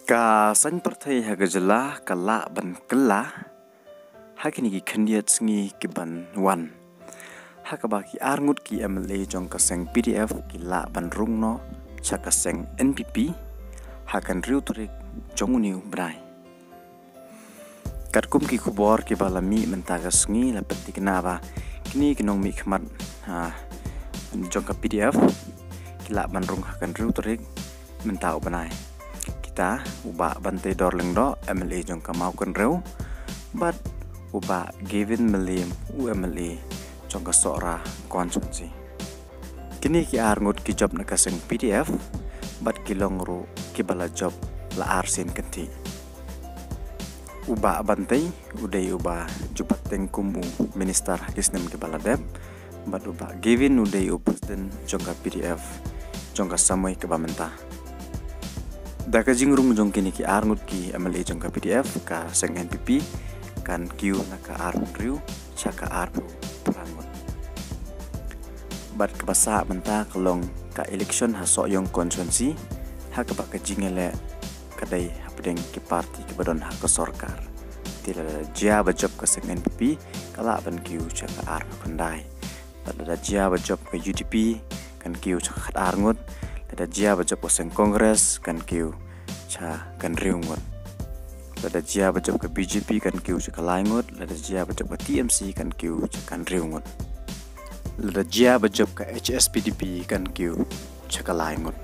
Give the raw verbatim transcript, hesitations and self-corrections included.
Ka saiñ pyrthei ha ka jylla ka lah ban kylla ha kine ki khyndiat sngi ki ban wan, ha kaba ki ar ngut ki M L A jong ka seng P D F ki lah ban rung noh sha ka seng N P P ha ka hynriew tarik jong une u bnai. Katkum ki khubor kiba la mih mynta ka sngi, la pynthikna ba kine ki nongmihkhmat, ah, jong ka P D F ki lah ban rung ha ka hynriew tarik mynta u bnai. Kita u Bah Banteidor Lyngdoh, M L A jong ka Mawkynrew, bad u Bah Gavin Mylliem, u M L A jong ka Sohra constituency. Kine ki ar ngut ki jop na ka seng P D F, bad ki long ruh kiba la jop la ar sien kynthih. U Bah Bantei u dei uba ju pat teng kum u minister ha ki snem kiba la dep, bad u Bah Gavin u dei u president jong ka P D F jong ka samoi kaba mynta. Da ka jingrung jong kine ki ar ngut ki M L A jong ka P D F, ka seng N P P kan kiew na ka arphew hynriew sha ka arphew phra ngut. Bad kaba sah mynta ka long ka election ha Sohiong constituency, ha kaba ka jingïaleh ka dei hapdeng ki party kiba don ha ka sorkar. Te lada jia ba jop ka seng N P P ka lah ban kiew sha ka arphew khyndai. Bad lada jia ba jop ka U D P kan kiew sha ka khatar ngut. Lada jia ba jop ka seng Congress kan kiew sha ka hynriew ngut. Lada jia ba jop ka B J P kan kiew sha ka lai ngut. Lada jia ba jop ka T M C kan kiew sha ka hynriew ngut. Lada jia ba jop ka H S P D P kan kiew sha ka lai ngut.